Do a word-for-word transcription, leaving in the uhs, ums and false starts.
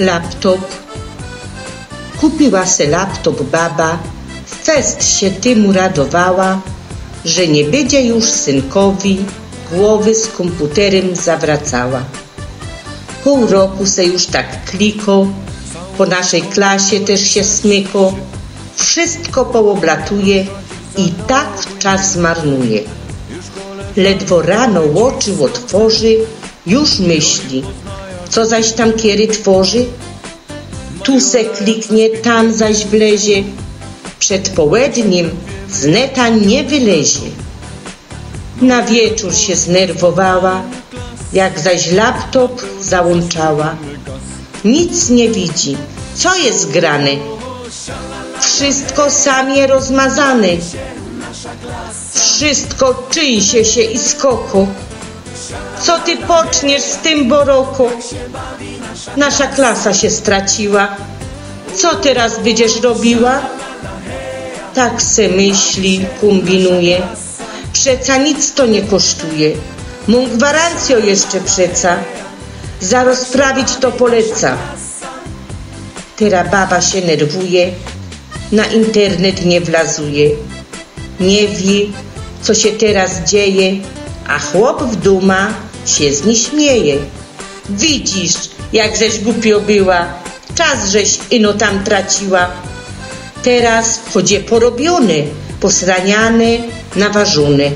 Laptop. Kupiła se laptop baba, fest sie tymu radowała, że niy bydzie już synkowi głowy z kōmputerym zawracała. Pōł roku se już tak kliko, po naszej klasie tyż sie smyko, wszysko pooblatuje i tak czas marnuje. Ledwo rano ôczy ôtworzy, już myśli, co zaś tam kiery tworzy. Tu se kliknie, tam zaś wlezie, przed połedniym z neta niy wylezie. Na wieczōr sie znerwowała, jak zaś laptop załōnczała. Nic niy widzi, co je grane. Wszysko sam je rozmazane. Wszysko trzynsie sie i skoko. Co ty poczniesz z tym, boroko? Nasza klasa sie straciła. Co tyraż bydziesz robiła? Tak se myśli, kōmbinuje. Przeca nic to niy kosztuje. Mōm gwarancyjo jeszcze przeca. Zarŏz sprawić to poleca. Tyra baba sie nerwuje, na internet niy wlazuje. Niy wiy, co sie tyraż dzieje, a chłop w dōma sie z nij śmieje. Widzisz, jak żeś gupio była, czas żeś ino tam traciła. Tyraż, choć je porobiōne, posraniane, nawarzōne.